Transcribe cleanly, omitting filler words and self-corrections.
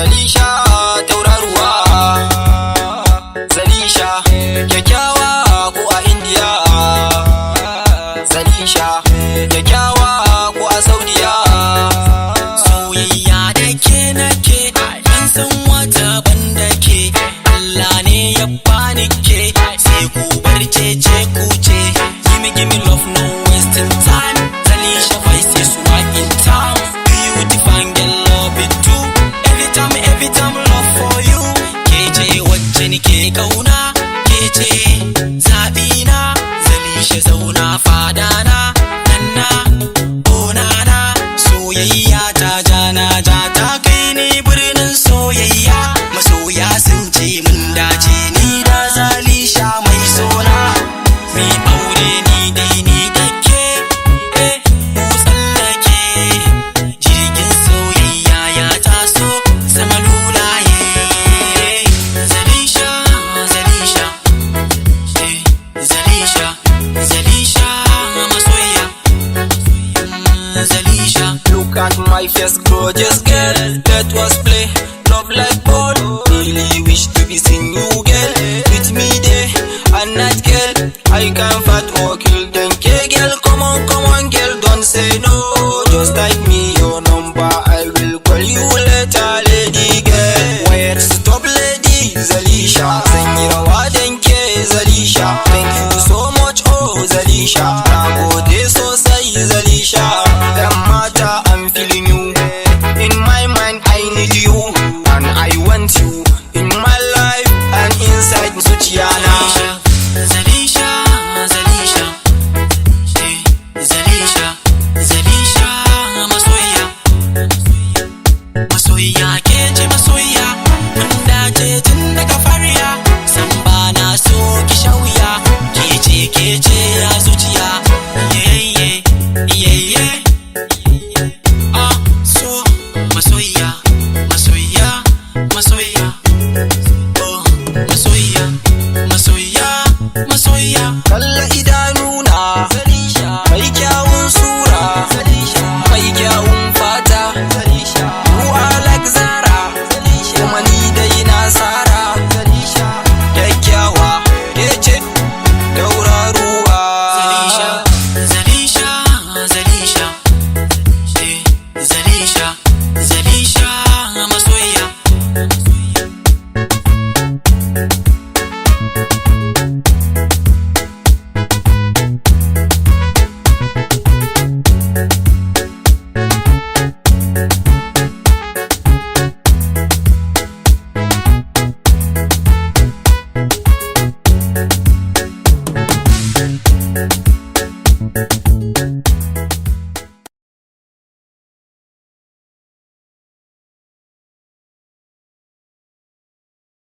Zalisha tauraruwa. Zalisha kyakkyawa ko a India. Zalisha kyakkyawa ko a Saudiya. Soyayya da ke nake, ban san wata banda ke. Allah ne ya bani ke, sai ku bar cece ku ce. Gimme, gimme love, no wasting time. Zalisha voice is right in town. Beautiful girl, love it too. Every time, every time, love for you. Ke ce wacce nike kauna, ke ce zaɓina. Zalisha zauna fadana, nanna, oh nana. Soyayya ta jana ja ta kai ni birnin soyayya. Masoya sun ce mun dace ni da Zalisha mai sona. Mi aure ni dai ni da ke, eh, mu tsallake. Jirgin soyayya ya taso sama lulaye. Zalisha, Zalisha, eh, Zalisha, Zalisha masoyiya. Zalisha. Look at my face, gorgeous girl. Let us play love like ball.